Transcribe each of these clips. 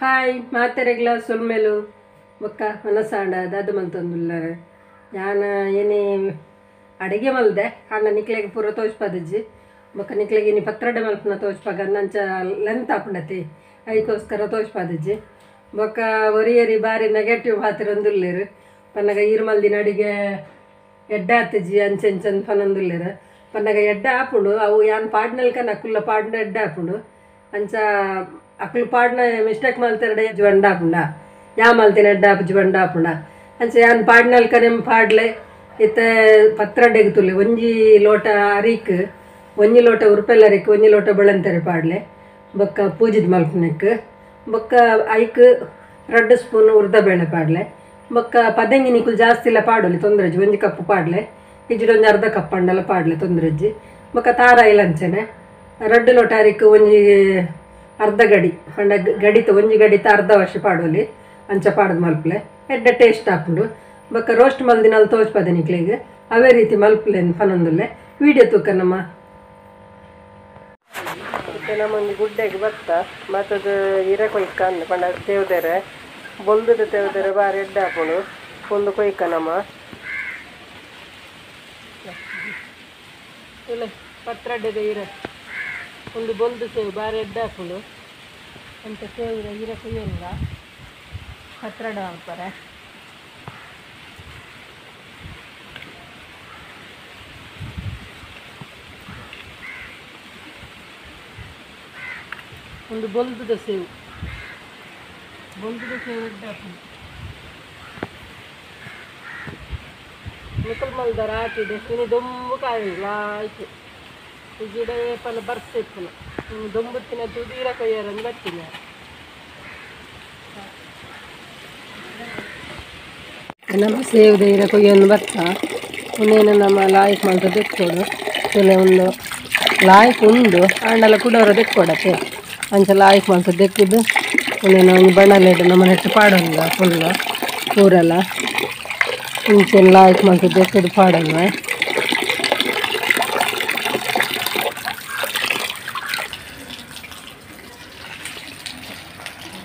Hi ಮಾತೆರೆಗ್ಲ ಸೊಲ್ಮೆಲು ಬೊಕ್ಕ ಮನಸಾಂಡ ದಾದ ಮಲ್ತೊಂದುಲ್ಲೆರ್ ಯಾನ್ ಏನಿ ಅಡಿಗೆ ಮಲ್ದೆ ಆಂಡ ನಿಕ್ಲೆಗ್ ಪೂರ ತೋಜ್ಪಾದಿಜ್ಜಿ ಬೊಕ್ಕ ನಿಕ್ಲೆಗ್ ಇನಿ ಪತ್ರೊಡೆ ಮಲ್ಪುನ ತೋಜ್ಪಾಗ ಅಂಚ ಲೆಂತ್ ಆಪುಂಡತಿ ಐಕೋಸ್ಕರ ತೋಜ್ಪಾದಿಜ್ಜಿ ಬೊಕ್ಕ ಒರಿಯರಿ ಬಾರಿ ನೆಗೆಟಿವ್ ಪಾತೆರೊಂದುಲ್ಲೆರ್ ಪನ್ನಗ ಈರ್ ಮಲ್ದಿನ ಅಡಿಗೆ ಎಡ್ಡೆ ಆತಿಜಿ ಅಂಚ ಇಂಚ ಪನೊಂದುಲ್ಲೆರ್ ಪನ್ನಗ ಎಡ್ಡೆ ಆಪುಂಡು ಅವು ಯಾನ್ ಪಾಡ್ನಲ್ಕನ ಅಕುಲ್ಲ ಪಾಡ್ನ ಎಡ್ಡೆ ಆಪುಂಡು ಅಂಚ ಅಕುಲು ಪಾಡ್ನ ಮಿಸ್ಟೇಕ್ ಮಲ್ತೆರಡೆ ಜುವಂಡ ಆಪುಂಡ ಯಾ ಮಲ್ತಿನ ಎಡ್ಡೆ ಆಪುಜಿ ಬಂಡ ಆಪುಂಡ ಅಂಚ ಯಾನ್ ಪಾಡ್ನಲ್ಕನೆ ಪಾಡ್ಲೆ ಇತ್ತೆ ಪತ್ರೊಡೆಗ್ ತುಲೆ ಒಂಜಿ ಲೋಟ ಅರಿಕ್ ಒಂಜಿ ಲೋಟ ಉರ್ಪೆಲ್ ಅರಿಕ್ ಒಂಜಿ ಲೋಟ ಬೆಳಂತೆರೆ ಪಾಡ್ಲೆ ಬೊಕ್ಕ ಪೂಜಿದ್ ಮಲ್ಪುನೆಕ್ ಬೊಕ್ಕ ಐಕ್ ರಡ್ಡ್ ಸ್ಪೂನ್ ಉರ್ದ ಬೇಳೆ ಪಾಡ್ಲೆ ಬೊಕ್ಕ ಪದೆಂಗಿ ನಿಕುಲು ಜಾಸ್ತಿ ಇಲ್ಲ ಪಾಡೊಲಿ ತೊಂದ್ರೆಜ್ಜಿ ಒಂಜಿ ಕಪ್ ಪಾಡ್ಲೆ ಇಜ್ಜಿಡ ಒಂಜಿ ಅರ್ಧ ಕಪ್ ಅಂಡಲ ಪಾಡ್ಲೆ ತೊಂದ್ರೆಜ್ಜಿ ಬೊಕ್ಕ ತಾರಾಯಿಲ ಅಂಚನೆ ರಡ್ಡ್ ಲೋಟ ಅರಿಕ್ ಒಂಜಿ ಅರ್ಧ ಗಡಿ ಪಂಡ ಗಡಿತ ಒಂಜಿ ಗಡಿತ ಅರ್ಧ ವರ್ಷ ಪಾಡೊಲಿ ಅಂಚ ಪಾಡ್ದು ಮಲ್ಪಲೆ ಎಡ್ಡೆ ಟೇಸ್ಟ್ ಆಪುಂಡು ಬೊಕ್ಕ ರೋಸ್ಟ್ ಮಲ್ದಿನಲ್ಲಿ ತೋಜ್ಪದೆ ನಿಕ್ಲೆಗ್ ಅವೇ ರೀತಿ ಮಲ್ಪಲೆ ಪನೊಂದುಲ್ಲೆ ವೀಡಿಯೋ ತೂಕ ನಮ್ಮ ನಮ್ಮೊಂಜಿ ಗುಡ್ಡೆಗ್ ಬತ್ತ ಬತ್ತದ ಇರೆ ಕೊಯ್ಕ ಅಂದ್ ಪಂಡ ತೇವ್ದೆರೆ ಬೊಲ್ದುದ ತೇವ್ದೆರೆ ಬಾರಿ ಎಡ್ಡೆ ಆಪುಂಡು ಒಂದು ಕೊಯ್ಕ ನಮ್ಮ ಪತ್ರೊಡೆದ ಇರೆ ಒಂದು ಬೊಲ್ದು ಸೇವು ಬಾರಿ ಎಡ್ಡೆ ಆಪುಂಡು ಅಂಚ ಸೇವುದ ಇರೆ ಕೊಯ್ಯೊಂದ ಪತ್ರೊಡೆ ಮಲ್ಪರೆ ಒಂದು ಬೊಲ್ದುದ ಸೇವು ಬೊಲ್ದುದ ಸೇವು ಎಡ್ಡೆ ಆಪುಂಡು ನಿಕುಲು ಮಲ್ದರ ಆಟಿಡ್ ಇನಿ ದೊಂಬು ಕಾಯಿ ಲಾಯ್ಕ್ ಇಜ್ಜಿಡ ಏಪಲ ಬರ್ಸ ಇಪ್ಪುನ ದೊಂಬುತ್ತಿನ ತೂದು ಇರೆ ಕೊಯ್ಯರಂದು ಬತ್ತಿನ ನಮ್ಮ ಸೇವುದ ಇರೆ ಕೊಯ್ಯೊಂದು ಬತ್ತ ಉಂದೇನು ನಮ್ಮ ಲಾಯ್ಕ್ ಮಲ್ತ ದೆಕ್ಕೊಡು ತುಲೆ ಉಂದು ಲಾಯ್ಕ್ ಉಂಡು ಆಂಡಲ ಕುಡೋರ ದೆಕ್ಕೊಡತ್ತೆ ಅಂಚ ಲಾಯ್ಕ್ ಮಲ್ತ ದೆಕ್ಕುದು ಉಂದೇನು ಒಂಜಿ ಬಣ್ಣಲೆಡ್ ನಮ್ಮ ನೆಟ್ಟ್ ಪಾಡೊಂದ ಫುಲ್ ಪೂರಲ ಇಂಚೆನ್ ಲಾಯ್ಕ್ ಮಲ್ತ ದೆಕ್ಕುದು ಪಾಡೊಂದ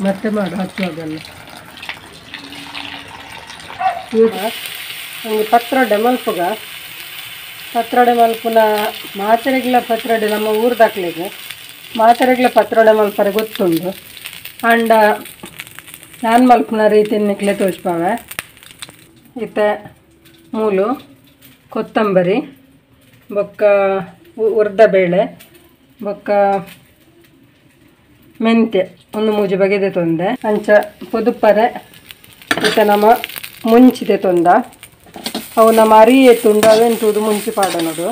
ಮತ್ತೆ ಮಾಡು ಹಚ್ಚುವಾಗಲ್ಲ ಒಂಜಿ ಪತ್ರೊಡೆ ಮಲ್ಪುಗ ಪತ್ರೊಡೆ ಮಲ್ಪುನ ಮಾತೆರೆಗ್ಲ ಪತ್ರೊಡೆ ನಮ್ಮ ಊರ್ದಕ್ಲೆಗ್ ಮಾತೆರೆಗ್ಲ ಪತ್ರೊಡೆ ಮಲ್ಪರೆ ಗೊತ್ತುಂಡು ಆಂಡ ಯಾನ್ ಮಲ್ಪುನ ರೀತಿನ್ ನಿಕ್ಲೆ ತೋಜ್ಪಾವೆ ಇತ್ತೆ ಮೂಲು ಕೊತ್ತಂಬರಿ ಬೊಕ್ಕ ಉರ್ದ ಬೇಳೆ ಬೊಕ್ಕ ಮೆಂತ್ಯ ಒಂದು ಮೂಜಿ ಬಗೆದೆ ತೊಂದೆ ಅಂಚ ಪೊದುಪ್ಪರೆ ಇತ್ತೆ ನಮ್ಮ ಮುಂಚಿದೆ ತೊಂದ ಅವು ನಮ್ಮ ಅರಿ ಎತ್ತುಂಡು ಅವೇನು ತೂದು ಮುಂಚಿ ಪಾಡೋದು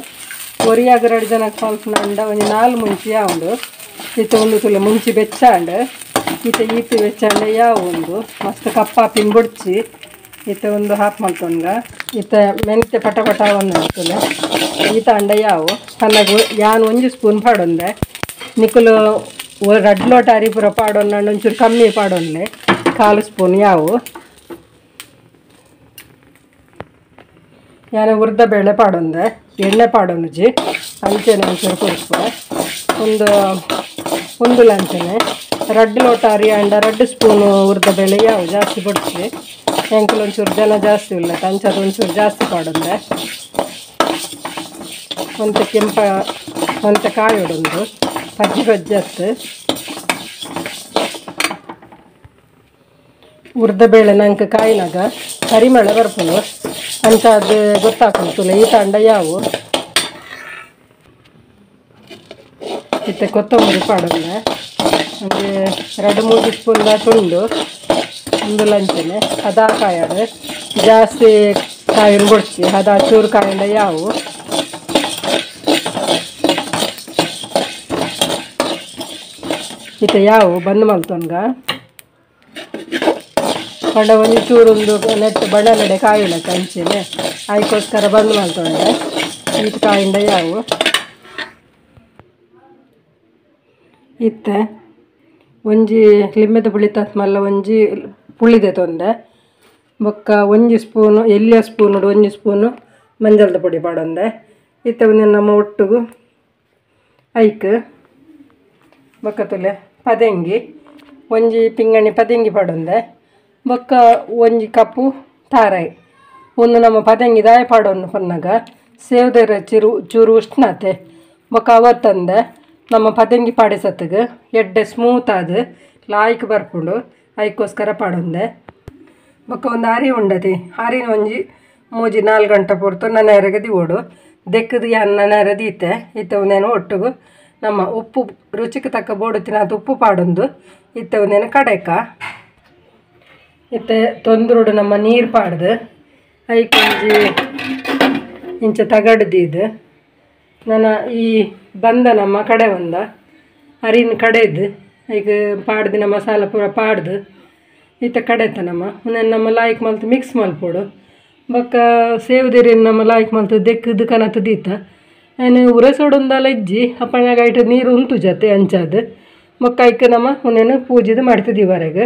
ಒರಿಯಾಗ ಎರಡು ಜನಕ್ಕೆ ಮಲ್ಪುನ ಅಂಡ ಒಂಜಿ ನಾಲ್ ಮುಂಚಿ ಯಾವುಂಡು ಇತ್ತೆ ಒಂದು ತುಲೆ ಮುಂಚಿ ಬೆಚ್ಚಾಂಡ್ ಇತ್ತೆ ಈತ್ ಬೆಚ್ಚಾಂಡ ಯಾವ ಒಂದು ಮಸ್ತ್ ಕಪ್ಪಾಪಿನ ಬೊಡ್ಚಿ ಇತ್ತೆ ಒಂದು ಹಾಪ್ ಮಲ್ತೊಂಗ ಇತ್ತೆ ಮೆಂತ್ಯ ಪಟ ಪಟ ಒಂದು ತುಲೆ ಈತ ಅಂಡ ಯಾವು ಪನ್ನಗ ಯಾನ್ ಒಂಜಿ ಸ್ಪೂನ್ ಪಾಡೊಂದೆ ನಿಕುಲು ರಡ್ಡ್ ಲೋಟ ಅರಿ ಪೂರ ಪಾಡೊಂಡ ಒಂಚೂರು ಕಮ್ಮಿ ಪಾಡೊಂದೆ ಕಾಲು ಸ್ಪೂನ್ ಯಾವು ಯಾನ ಉರ್ದ ಬೇಳೆ ಪಾಡೊಂದೆ ಎಣ್ಣೆ ಪಾಡೊಂಜಿ ಅಂಚೆನೆ ಒಂಚೂರು ಕೊರ್ಪು ಒಂದು ಒಂದು ಲಂಚನೆ ರಡ್ಡ್ ಲೋಟ ಅರಿ ಅಂಡ ರಡ್ಡ್ ಸ್ಪೂನು ಉರ್ದ ಬೇಳೆ ಯಾವ ಜಾಸ್ತಿ ಬೊಡ್ಚಿ ಎಂಕುಲು ಒಂಚೂರು ಜನ ಜಾಸ್ತಿ ಇಲ್ಲ ಅಂಚದ ಒಂಚೂರು ಜಾಸ್ತಿ ಪಾಡೊಂದೆ ಒಂತೆ ಕೆಂಪ ಒಂತೆ ಕಾಯೊಡೊಂದು ಪಜ್ಜಿ ಪಜ್ಜಿ ಅತ್ತು ಉರ್ದ ಬೇಳೆ ನಂಗೆ ಕಾಯಿನಾಗ ಪರಿಮಳ ಬರ್ಪುಂಡು ಅಂಚ ಅದು ಗೊತ್ತಾಪುಂಡು ತುಲೆ ಈತ ಅಂಡ ಯಾವು ಇತ್ತೆ ಕೊತ್ತಂಬರಿ ಪಾಡೊಂದೆ ಒಂಜಿ ರಡ್ಡ್ ಮೂಜಿ ಸ್ಪೂನ್ ದಾತ್ ಉಂಡು ಒಂದು ಲಂಚನೆ ಅದಾ ಕಾಯಡ್ ಜಾಸ್ತಿ ಕಾಯಿನ ಬೊಡ್ಚಿ ಅದಾ ಚೂರು ಕಾಯಿಂಡ ಯಾವು ಇತ್ತೆ ಯಾವು ಬಂದ್ ಮಲ್ತೊನ್ಗ ಪಂಡ ಒಂಜಿ ಚೂರೊಂದು ನೆಟ್ ಬಣ್ಣಲೆಡೆ ಕಾಯುಲಕ ಅಂಚೆನೆ ಐಕೋಸ್ಕರ ಬಂದ್ ಮಲ್ತೊಂಡೆ ಈತ್ ಕಾಯಿಂಡ ಯಾವು ಇತ್ತೆ ಒಂಜಿ ಲಿಂಬೆದ ಪುಳಿತ ಮಲ್ಲ ಒಂಜಿ ಪುಳಿದೆ ತೊಂದೆ ಬೊಕ್ಕ ಒಂಜಿ ಸ್ಪೂನು ಎಲ್ಲಿಯ ಸ್ಪೂನು ಒಂಜಿ ಸ್ಪೂನು ಮಂಜಲ್ದ ಪೊಡಿ ಪಾಡೊಂದೆ ಇತ್ತೆ ಒಂಜಿ ನಮ್ಮ ಒಟ್ಟುಗು ಐಕ್ ಬೊಕ್ಕ ತುಲೆ ಪದೆಂಗಿ ಒಂಜಿ ಪಿಂಗಣಿ ಪದೆಂಗಿ ಪಾಡೊಂದೆ ಬೊಕ್ಕ ಒಂಜಿ ಕಪ್ಪು ತಾರಾಯಿ ಒಂದು ನಮ್ಮ ಪದಂಗಿ ದಾಯ ಪಾಡೊಂದು ಪನ್ನಾಗ ಸೇವ್ದರ ಚಿರು ಚೂರು ಉಷ್ಣತೆ ಬೊಕ್ಕ ಅವತ್ತಂದೆ ನಮ್ಮ ಪದಂಗಿ ಪಾಡಿಸತ್ತಿಗೆ ಎಡ್ಡೆ ಸ್ಮೂತ್ ಆದ ಲಾಯ್ಕ್ ಬರ್ಪುಂಡು ಐಕ್ಕೋಸ್ಕರ ಪಾಡೊಂದೆ ಬೊಕ್ಕ ಒಂದು ಅರಿ ಉಂಡತಿ ಅರಿನ ಒಂಜಿ ಮೂಜಿ 4 ಗಂಟೆ ಪೊರ್ತು ನನೆರೆಗೆ ದಿವೋಡು ದೆಕ್ಕದು ನನೆರೆ ದೀತೆ ಇತ್ತೆ ಒಂದೇನು ಒಟ್ಟುಗು ನಮ್ಮ ಉಪ್ಪು ರುಚಿಗೆ ತಕ್ಕ ಬೋಡುತ್ತಿನ ಅದು ಉಪ್ಪು ಪಾಡೊಂದು ಇತ್ತೆ ಒಂದೇನು ಕಡೆಕ ಇತ್ತೆ ತೊಂದ್ರುಡು ನಮ್ಮ ನೀರು ಪಾಡ್ದು ಐಕೊಂಜಿ ಇಂಚ ತಗಡ್ದಿದ್ದು ನನ್ನ ಈ ಬಂದ ನಮ್ಮ ಕಡೆ ಒಂದ ಅರಿನ ಕಡೆದು ಈಗ ಪಾಡ್ದಿನ ಮಸಾಲ ಪೂರ ಪಾಡ್ದು ಇತ್ತ ಕಡೆತ ನಮ್ಮ ಒಂದೇನು ನಮ್ಮ ಲಾಯ್ಕ್ ಮಲ್ತು ಮಿಕ್ಸ್ ಮಲ್ಪೋಡು ಬೊಕ್ಕ ಸೇವ್ದಿರಿನ ನಮ್ಮ ಲಾಯ್ಕ್ ಮಲ್ತು ದೆಕ್ಕದು ಕನತ ದೀತ ಏನು ಉರಸೋಡೊಂದಲ್ಲ ಇಜ್ಜಿ ಅಪ್ಪನಾಗ ಐಟ ನೀರು ಉಂಟು ಜೊತೆ ಅಂಚಾದು ಬೊಕ್ಕ ಐಕ್ ನಮ್ಮ ಒಂದೇನು ಪೂಜೆದು ಮಾಡ್ತಿದ್ದೀವರೆಗೆ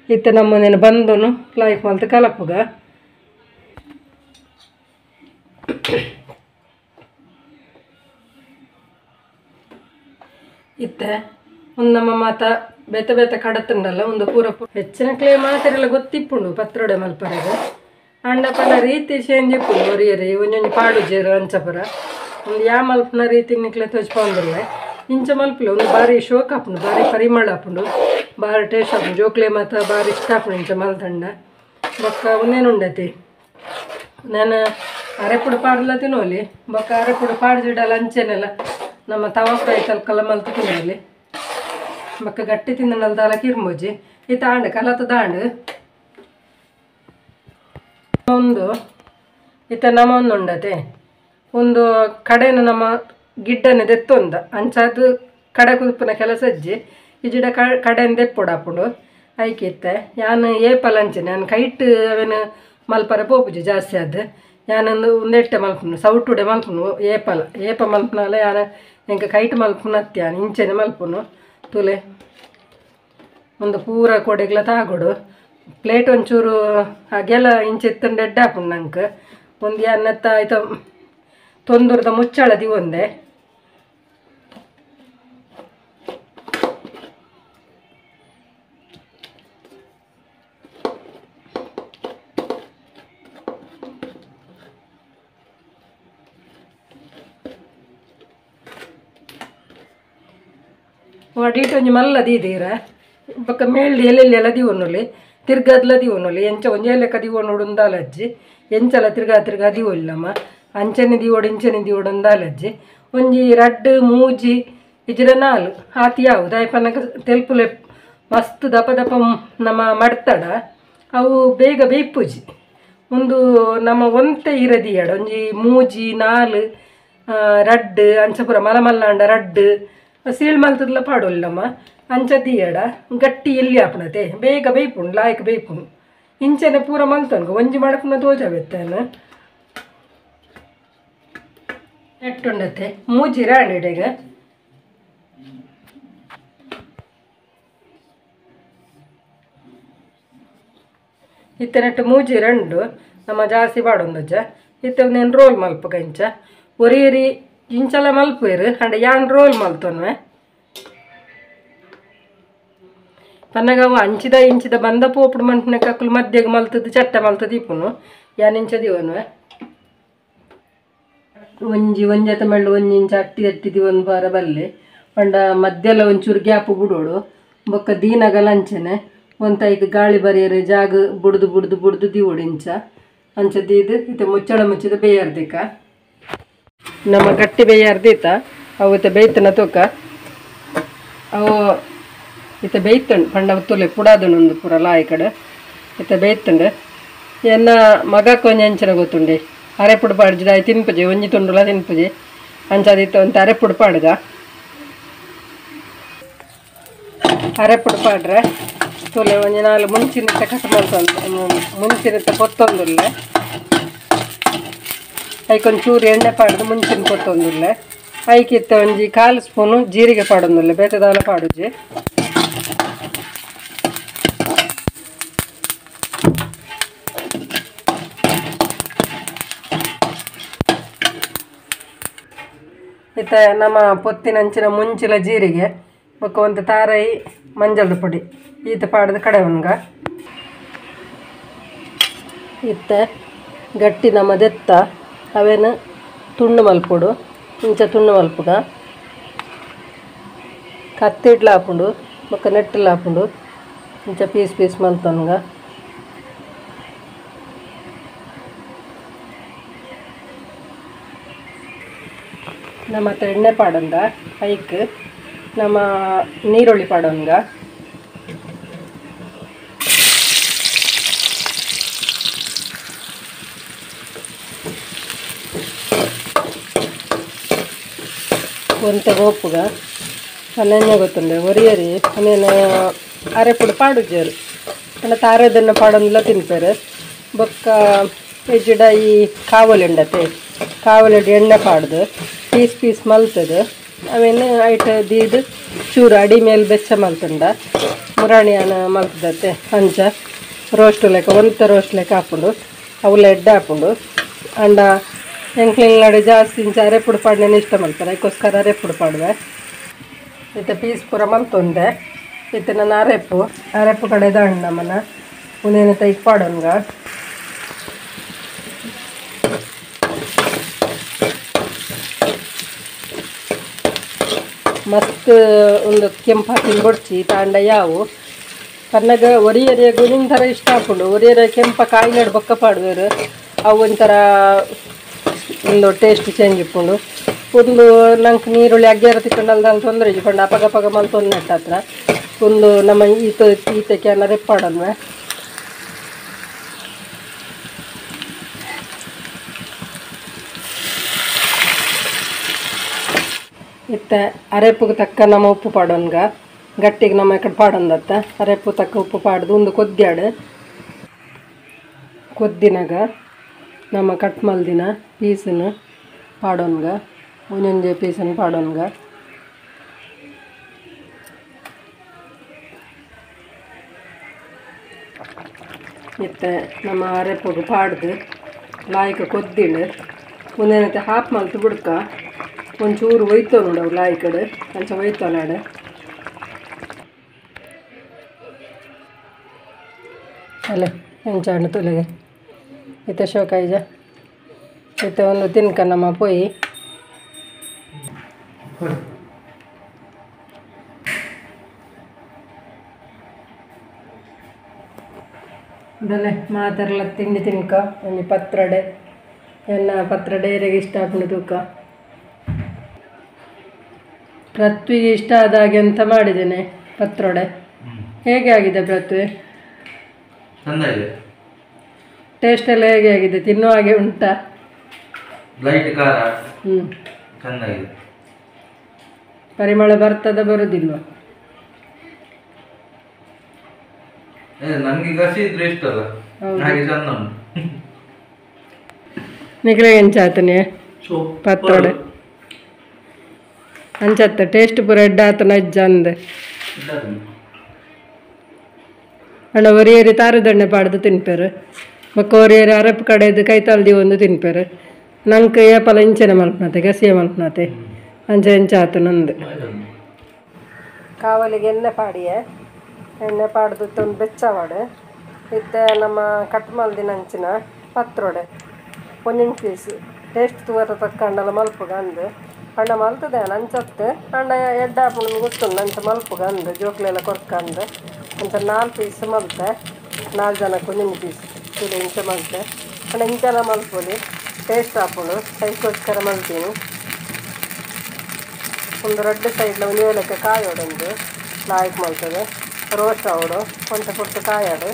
ಇತ್ತ ನಮ್ಮ ಒಂದೇನು ಬಂದನು ಲಾಯ್ಕ್ ಮಲ್ತು ಕಲಪುಗ ಇತ್ತೆ ಒಂದು ನಮ್ಮ ಮಾತ ಬೇತೆ ಬೇತೆ ಕಡತುಂಡಲ್ಲ ಒಂದು ಪೂರ ಹೆಚ್ಚಿನ ಕ್ಲೇ ಮಾತೆರೆಲ್ಲ ಗೊತ್ತಿಪ್ಪುಂಡು ಪತ್ರೊಡೆ ಮಲ್ಪರೆಗೆ ಅಂಡಪನ ರೀತಿ ಚೇಂಜ್ ಇಪ್ಪುಂಡು ಒರಿಯರಿ ಒಂಜೊಂಜಿ ಪಾಡು ಜೇರು ಅಂಚಪುರ ಒಂದು ಯಾ ಮಲ್ಪನ ರೀತಿ ನಿಕ್ಲೆ ತೋಚ್ಪೊಂದಿಲ್ಲ ಇಂಚ ಮಲ್ಪಲೆ ಒಂದು ಬಾರಿ ಶೋಕ್ ಆಪುಂಡು ಬಾರಿ ಪರಿಮಳ ಆಪುಂಡು ಬಾರಿ ಟೇಸ್ಟ್ ಆಪುಂಡು ಜೋಕ್ಲೆ ಮಾತ ಬಾರಿ ಇಷ್ಟ ಆಪುಂಡು ಇಂಚ ಮಲ್ತಂಡ ಬೊಕ್ಕ ಒಂದೇನುಂಡತಿ ನಾನು ಅರೆಪುಡು ಪಾಡ್ಲ ತಿನ್ನೋಲಿ ಬೊಕ್ಕ ಅರೆಪುಡು ಪಾಡ್ಜಿಡಲ್ಲ ಅಂಚೆನೆಲ್ಲ ನಮ್ಮ ತವ ಫ್ರೈ ತಲ್ಕಲ್ಲ ಮಲ್ತು ತಿನ್ನೋಲಿ ಬೊಕ್ಕ ಗಟ್ಟಿ ತಿನ್ನಲ್ಲ ದಾಲ ಕಿರ್ಮೋಜಿ ಈ ತಾಂಡು ಕಲತ ದಾಂಡು ಒಂದು ಇತ್ತ ನಮ್ಮ ಒಂದು ಉಂಡತೆ ಒಂದು ಕಡೆನ ನಮ್ಮ ಗಿಡ್ಡನೆ ದೆತ್ತೊಂದ ಅಂಚಾದು ಕಡೆ ಕುದುಪುನ ಕೆಲಸ ಅಜ್ಜಿ ಇಜಿಡ ಕಡೆನ ದೆಪ್ಪೊಡಾಪುಂಡು ಐಕಿತ್ತೆ ಯಾನು ಏಪಲ್ ಅಂಚೆನೆ ನಾನು ಕೈಟ್ ಅವೇನು ಮಲ್ಪರೆ ಪೋಪುಜಿ ಜಾಸ್ತಿ ಅದು ಯಾನೊಂದು ಒಂದೆಟ್ಟೆ ಮಲ್ಪುನು ಸೌಟುಡೆ ಮಲ್ಪುನು ಏಪಲ ಏಪ ಮಲ್ಪುನಲ್ಲ ಯಾನ ಎಂಕ ಕೈಟ್ ಮಲ್ಪುನ ಅತ್ಯಾನ ಇಂಚೆನೆ ಮಲ್ಪುನು ತುಲೆ ಒಂದು ಪೂರ ಕೊಡೆಗ್ಲ ತಾಗೋಡು ಪ್ಲೇಟ್ ಒಂಚೂರು ಅಗೆಲ ಇಂಚೆತ್ತಂಡು ಎಡ್ಡೆ ಆಪುಂಡು ನಂಗೆ ಒಂದು ಯಾನತ್ತ ಆಯ್ತ ತೊಂದೂರದ ಮುಚ್ಚಳದಿ ಒಂದೇ ಅಡೀಟ್ ಒಂಜಿ ಮಲ್ಲ ದೀದೀರ ಬೊಕ್ಕ ಮೇಲ್ಡ್ ಎಲ್ಲೆಲ್ಲಿ ಎಲ್ಲ ದೀವೊನೊಲಿ ತಿರ್ಗದ್ಲ ದೀವೊನೊಲಿ ಎಂಚ ಒಂಜೇ ಲೆಕ್ಕ ದೀವೊನೊಡು ಉಂದಾಲಜ್ಜಿ ಎಂಚಲ ತಿರ್ಗಾ ತಿರ್ಗಾ ದೀವೊಲ್ಲಮ್ಮ ಅಂಚನೆ ದೀವೊಡು ಇಂಚನೆ ದೀವೊಡು ಉಂದಾಲಜ್ಜಿ ಒಂಜಿ ರಡ್ಡ್ ಮೂಜಿ ಇಜ್ಜಿಡ 4 ಆತಿ ಯಾವು ದಾಯಪನಗ ತೆಲ್ಪುಲೆ ಮಸ್ತ್ ದಪ ದಪ ನಮ್ಮ ಮಡ್ತಡ ಅವು ಬೇಗ ಬೇಯ್ಪುಜಿ ಒಂದು ನಮ್ಮ ಒಂತೆ ಇರದಿಯಡ ಒಂಜಿ ಮೂಜಿ 4 ರಡ್ಡ್ ಅಂಚಪುರ ಮಲ ಮಲ್ಲಾಂಡ ರಡ್ಡ್ ಸೀಳ್ ಮಲ್ತದ್ಲ ಪಾಡೊಲ್ಲಮ್ಮ ಅಂಚ ದೀಯಡ ಗಟ್ಟಿ ಎಲ್ಲಿ ಆಪುಣತೆ ಬೇಗ ಬೇಯ್ಪುಂಡು ಲಾಯ್ಕ್ ಬೇಯ್ಪುಂಡು ಇಂಚನೆ ಪೂರ ಮಲ್ತೊನ್ಗ ಒಂಜಿ ಮಡಪುನ ತೋಜಾವೆತ್ತಾನ ನೆಟ್ಟುಂಡತೆ ಮೂಜಿ ರಾಣಿಡೆಗ ಇತ್ತೆ ನೆಟ್ಟು ಮೂಜಿ ರಂಡು ನಮ್ಮ ಜಾಸ್ತಿ ಪಾಡೊಂದಜ್ಜ ಇತ್ತೆ ಒಂದೇನು ರೋಲ್ ಮಲ್ಪುಗ ಇಂಚ ಒರಿಯರಿ ಇಂಚಲ ಮಲ್ಪುವೆರ್ ಅಂಡ ಯಾನ್ ರೋಲ್ ಮಲ್ತೊನ್ವೆ ಪನ್ನಗ ಅವು ಅಂಚಿದ ಇಂಚಿದ ಬಂದ ಪೋಪುಡು ಮನ್ಪುನ ಕಕ್ಕುಲು ಮಧ್ಯಗ್ ಮಲ್ತದ್ದು ಚಟ್ಟ ಮಲ್ತದ್ದು ಇಪ್ಪುನು ಯಾನ್ ಇಂಚ ದೀವೊನ್ವೆ ಒಂಜಿ ಒಂಜತ ಮಳ್ಳು ಒಂಜಿ ಇಂಚ ಅಟ್ಟಿ ಅಟ್ಟಿ ದಿವೊಂದು ಬಾರ ಬಲ್ಲೆ ಪಂಡ ಮಧ್ಯಲ ಒಂಚೂರು ಗ್ಯಾಪ್ ಬುಡೋಡು ಬೊಕ್ಕ ದೀನಗಲ ಅಂಚನೆ ಒಂತೈಕ್ ಗಾಳಿ ಬರಿಯರೆ ಜಾಗ ಬುಡ್ದು ಬುಡ್ದು ಬುಡ್ದು ದಿವೊಡು ಇಂಚ ಅಂಚ ದೀದ್ ಇತ್ತೆ ಮುಚ್ಚಳ ಮುಚ್ಚಿದ ಬೇಯರ್ದಿಕ ನಮ್ಮ ಗಟ್ಟಿ ಬೇಯಾರ್ದೀತ ಅವು ಇತ್ತೆ ಬೇಯ್ತನ ತೂಕ ಅವು ಇತ್ತೆ ಬೇಯ್ತಂಡು ಪಂಡ ತುಲೆ ಪುಡಾದನು ಪೂರ ಲಾಯಿ ಕಡೆ ಇತ್ತೆ ಬೇಯ್ತಂಡು ಎನ್ನ ಮಗಕ್ಕೆ ಒಂಜಿ ಅಂಚನೆ ಗೊತ್ತುಂಡೆ ಅರೆಪುಡು ಪಾಡ್ಜಿಡ ತಿನ್ಪುಜಿ ಒಂಜಿ ತುಂಡುಲ ತಿನ್ಪುಜಿ ಅಂಚಾದಿತ್ತ ಒಂತೆ ಅರೆಪುಡು ಪಾಡ್ಗ ಅರೆಪುಡು ಪಾಡ್ರೆ ತುಲೆ ಒಂಜಿ 4 ಮುಂಚಿನಿತ್ತ ಕಟ್ ಮಲ್ತೊಂದು ಮುಂಚಿನಿತ್ತ ಪೊತ್ತೊಂದುಲ್ಲೆ ಐಕೊಂಚೂರು ಎಣ್ಣೆ ಪಾಡ್ದು ಮುಂಚಿನ ಪೊತ್ತೊಂದುಲ್ಲೆ ಐಕಿತ್ತ ಒಂಜಿ 1/4 ಸ್ಪೂನು ಜೀರಿಗೆ ಪಾಡೊಂದುಲ್ಲೆ ಬೇತೆ ದಾಲ ಪಾಡುಜಿ ಇತ್ತ ನಮ್ಮ ಪೊತ್ತಿನಂಚಿನ ಮುಂಚಿನ ಜೀರಿಗೆ ಬೊಕ್ಕ ಒಂದು ತಾರೈ ಮಂಜಲ್ದ ಪೊಡಿ ಈತ ಪಾಡದ ಕಡೆ ಉನ್ಗ ಇತ್ತ ಗಟ್ಟಿ ನಮ್ಮ ದೆತ್ತ ಅವೇನು ತುಂಡು ಮಲ್ಪೊಡು ಇಂಚ ತುಂಡು ಮಲ್ಪುಗ ಕತ್ತಿಡ್ಲ ಹಾಪುಂಡು ಬೊಕ್ಕ ನೆಟ್ಟಲ ಹಾಪುಂಡು ಇಂಚ ಪೀಸ್ ಪೀಸ್ ಮಲ್ತೊನ್ಗ ನಮ್ಮ ಹತ್ರ ಎಣ್ಣೆ ಪಾಡೊಂದ ಐಕ್ ನಮ್ಮ ನೀರುಳ್ಳಿ ಪಾಡೊನ್ಗ ಒಂತೆ ಗೋಪುಗ ಅನೆನ್ನೆ ಗೊತ್ತುಂಡೆ ಒರಿಯರಿ ಅನೇನ ಅರೆಪುಡು ಪಾಡುಜರು ಅಂಡ ತಾರೆದನ್ನು ಪಾಡೊಂದುಲ ತಿನ್ಪೆರು ಬೊಕ್ಕ ಎಜ್ಜಿಡ ಈ ಕಾವಲಿ ಉಂಡತೆ ಕಾವಲಿಡ್ ಎಣ್ಣೆ ಪಾಡ್ದು ಪೀಸ್ ಪೀಸ್ ಮಲ್ತದು ಅವೇನು ಐಟ್ ದೀದು ಚೂರು ಅಡಿ ಮೇಲೆ ಬೆಚ್ಚ ಮಲ್ತುಂಡ ಮುರಾಣಿಯಾನ ಮಲ್ತದತ್ತೆ ಅಂಚ ರೋಸ್ಟ್ ಲೆಕ್ಕ ಒಂತೆ ರೋಸ್ಟ್ ಲೆಕ್ಕ ಹಾಪುಂಡು ಅವುಲ ಎಡ್ಡೆ ಹಾಪುಂಡು ಅಂಡ ಎಂಕ್ಲಿಂಗ್ಲಾಡು ಜಾಸ್ತಿ ಇಂಚ ಅರೆಪುಡು ಪಾಡ್ನೇನೆ ಇಷ್ಟ ಮಲ್ಪೆರ್ ಅದಕ್ಕೋಸ್ಕರ ಅರೆಪುಡು ಪಾಡುವೆ ಇತ್ತೆ ಪೀಸ್ ಪೂರ ಮಲ್ತೊಂದೆ ಇತ್ತೆ ನಾನು ಅರೆಪು ಅರೆಪು ಕಡೆ ದಾಂಡ್ ನಮ್ಮನ ಉಂದೇನ ತೈಕ್ ಪಾಡೊನ್ಗ ಮಸ್ತ್ ಒಂದು ಕೆಂಪು ಬೊಡ್ಚಿ ತಾಂಡ ಯಾವು ಪನ್ನಗ ಒರಿಯರಿಯ ಗುಣಿನ ಥರ ಇಷ್ಟ ಹಾಕೊಂಡು ಒರಿಯರ ಕೆಂಪ ಕಾಯಿನಾಡು ಬೊಕ್ಕ ಪಾಡುವೆರು ಅವು ಒಂಥರ ಒಂದು ಟೇಸ್ಟ್ ಚೇಂಜ್ ಇಪ್ಪುಂಡು ಒಂದು ನಂಗೆ ನೀರುಳ್ಳಿ ಅಗ್ಗೇರ ತಿಕ್ಕೊಂಡಲ್ದ ತೊಂದರೆ ಇಜ್ಜಿ ಪಂಡ ಅಪಗ ಅಪಗ ಮಲ್ತೊಂದು ನೆಟ್ಟ ಹತ್ರ ಒಂದು ನಮ್ಮ ಈತ ಈತಕ್ಕೆ ಅನ್ನ ರೆಪ್ಪಾಡಲ್ವೆ ಇತ್ತೆ ಅರೆಪ್ಪುಗೆ ತಕ್ಕ ನಮ್ಮ ಉಪ್ಪು ಪಾಡೋನ್ಗ ಗಟ್ಟಿಗೆ ನಮ್ಮ ಕಡೆ ಪಾಡೊಂದತ್ತ ಅರೆಪ್ಪು ತಕ್ಕ ಉಪ್ಪು ಪಾಡ್ದು ಒಂದು ಕೊದ್ಯಾಡು ಕೊದ್ದಿನಾಗ ನಮ್ಮ ಕಟ್ ಮಲ್ದಿನ ಪೀಸನ್ನು ಪಾಡೋನ್ಗ ಒಂದೊಂದೇ ಪೀಸನ್ನು ಪಾಡೋನ್ಗ ಇತ್ತೆ ನಮ್ಮ ಅರೆಪ್ಪುಗೆ ಪಾಡ್ದು ಲಾಯ್ಕ ಕೊದ್ದಿಂಡು ಒಂದೇನತ್ತೆ ಹಾಪ್ ಮಲ್ತು ಬುಡ್ಕ ಒಂಚೂರು ಒಯ್ತೋ ನೋಡು ಲಾಯಿ ಕಡೆ ಅಂಚ ಒಯ್ತೋ ನಾಡು ಅಲ್ಲ ಎಂಚಾಂಡು ತುಲೆಗೆ ಇತ್ತೆ ಶೋಕಾಯಿಜ ಇತ್ತೆ ಒಂದು ತಿನ್ಕ ನಮ್ಮ ಪೊಯಿ ಅದಲ್ಲೇ ಮಾತಾರಲ್ಲ ತಿಂಡಿ ತಿನ್ಕ ಒಂಜಿ ಪತ್ರೊಡೆ ಎನ್ನ ಪತ್ರೊಡೆ ಏರೆಗ್ ಇಷ್ಟ ಆಪುಂಡು ತೂಕ ಪೃಥ್ವಿಗೆ ಇಷ್ಟ ಆದ ಹಾಗೆ ಅಂತ ಮಾಡಿದ್ದೇನೆ ಪತ್ರೊಡೆ. ಹೇಗೆ ಆಗಿದೆ ಪೃಥ್ವಿ? ಚೆನ್ನಾಗಿದೆ. ಟೇಸ್ಟ್ ಎಲ್ಲ ಹೇಗೆ ಆಗಿದೆ? ತಿನ್ನುವ ಹಾಗೆ ಉಂಟಾ? ಲೈಟ್ ಖಾರ. ಚೆನ್ನಾಗಿದೆ. ಪರಿಮಳ ಬರ್ತದ ಬರುದಿಲ್ವಾ? ನನಗೆ ಕಸಿ ಇದ್ರೆ ಇಷ್ಟ ಅಲ್ಲ, ಹಾಗೆ ಚಂದ ಉಂಟು. ನಿಕ್ಲೆ ಎಂಚ ಆತನೆ ಪತ್ರೊಡೆ ಅಂಚತ್ತ ಟೇಸ್ಟ್ ಪೂರ ಎಡ್ಡ ಆತನ ಅಜ್ಜ ಅಂದೆ. ಅಣ್ಣ ಒರಿಯರಿ ತಾರದಣ್ಣೆ ಪಾಡ್ದು ತಿನ್ಪೇರು, ಬೊಕ್ಕ ಒರಿಯರಿ ಅರಪ್ಪು ಕಡೆದು ಕೈತಾಲ್ದಿ ಒಂದು ತಿನ್ಪೇರು. ನಂಗೆ ಏಪಲ ಇಂಚನೆ ಮಲ್ಪನತೆ ಗಸಿಯ ಮಲ್ಪನತೆ ಅಂಚ ಎಂಚ ಆತು ನಂದು. ಕಾವಲಿಗೆ ಎಣ್ಣೆ ಪಾಡಿಯೆ, ಎಣ್ಣೆ ಪಾಡ್ದು ಒಂದು ಬೆಚ್ಚವಾಡು ಇತ್ತೆ ನಮ್ಮ ಕಟ್ ಮಲ್ದಿನ ಅಂಚಿನ ಪತ್ರೊಡೆ ಒಂದೊಂದು ಪೀಸ್ ಟೇಸ್ಟ್ ತೂವರ ತಕ್ಕಂಡಲ ಮಲ್ಪುಗ ಅಂದು. ಅಣ್ಣ ಮಲ್ತದೆ ಅಂಚತ್ತು ಅಣ್ಣ ಎಡ್ಡ ಹಾಪುಂಡು ಗೊತ್ತುಂಡು ಅಂಚ ಮಲ್ಪುಗ ಅಂದು ಜೋಕ್ಲೆಲ್ಲ ಕೊರ್ಕಂದು ಅಂಚ 4 ಪೀಸ್ ಮಲ್ತೆ, 4 ಜನಕ್ಕೆ ಒಂದೊಂದು ಪೀಸ್ ಇದು ಇಂಚ ಮಲ್ತೆ. ಅಣ್ಣ ಇಂಚೆಲ್ಲ ಮಲ್ಪೊಲಿ ಟೇಸ್ಟ್ ಹಾಪುಂಡು, ಅದಕ್ಕೋಸ್ಕರ ಮಲ್ತೀನಿ. ಒಂದು ರಡ್ಡು ಸೈಡ್ಲ ಒಂದು ಏಲಕ್ಕೆ ಕಾಯೋಡೊಂದು ಲಾಯ್ಕ್ ಮಲ್ತದೆ ರೋಸ್ಟ್ ಆವಡು ಒಂತೆ ಪೊರ್ತು ಕಾಯಾಡು.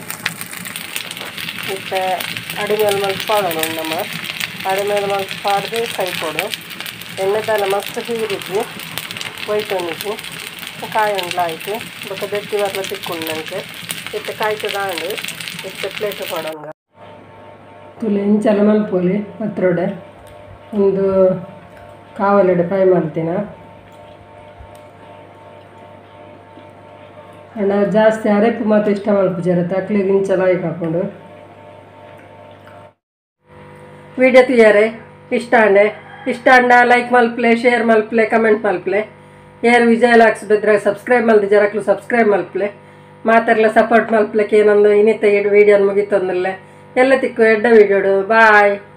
ಇತ್ತೆ ಅಡಿಮೇಲೆ ಮಲ್ತ್ ಪಾಡೋಣ ನಮ್ಮ ಅಡಿಮೇಲೆ ಮಲ್ತ್ ಪಾಡ್ದು ಕೈಕೊಡು ಎಣ್ಣೆ ತಾನ ಮಸ್ತ್ ಹೀರಿದ್ವಿ ಒಯ್ತೊಂದಿದ್ವಿ ಕಾಯೊಂಡ್ಲ ಆಯ್ತು ಬೊಕ್ಕ ದೆತ್ತಿ ಬರ್ಲ ತಿಕ್ಕೊಂಡು ನಂಗೆ ಇತ್ತೆ ಕಾಯ್ತದಾಂಡು ಇತ್ತೆ ಪ್ಲೇಟ್ ಪಾಡೋಂಗ. ತುಲೆ ಇಂಚಲ ಮಲ್ಪೊಲಿ ಪತ್ರೊಡೆ ಒಂದು ಕಾವಲೆಡೆ ಫ್ರೈ ಮಾಡ್ತೀನ. ಅಣ್ಣ ಜಾಸ್ತಿ ಅರೆಪ್ಪು ಮಾತ್ರ ಇಷ್ಟ ಮಲ್ಪುಜಾರ ತಕ್ಲಿಗೆ ಇಂಚಲ ಆಯ್ಕೆ ಹಾಕೊಂಡು. ವಿಡಿಯೋ ತುಯ್ಯಾರೆ ಇಷ್ಟ ಅಂಡೆ ಇಷ್ಟ ಅಂಡ ಲೈಕ್ ಮಲ್ಪಲೆ, ಶೇರ್ ಮಲ್ಪಲೆ, ಕಮೆಂಟ್ ಮಲ್ಪಲೆ. ಏರ್ ವಿಜಯ ಲಾಕ್ಸ್ ಬೆದ್ರ ಸಬ್ಸ್ಕ್ರೈಬ್ ಮಲ್ದಿ ಜರಕ್ಲು ಸಬ್ಸ್ಕ್ರೈಬ್ ಮಲ್ಪಲೆ. ಮಾತೆರ್ಲ ಸಪೋರ್ಟ್ ಮಲ್ಪಲಕ್ಕೆ ಏನೊಂದು ಇನ್ನಿತ್ತ ವಿಡಿಯೋ ಮುಗಿತೊಂದಿಲ್ಲ ಎಲ್ಲ ತಿಕ್ಕು ಎಡ್ಡ ವಿಡಿಯೋಡು. ಬಾಯ್.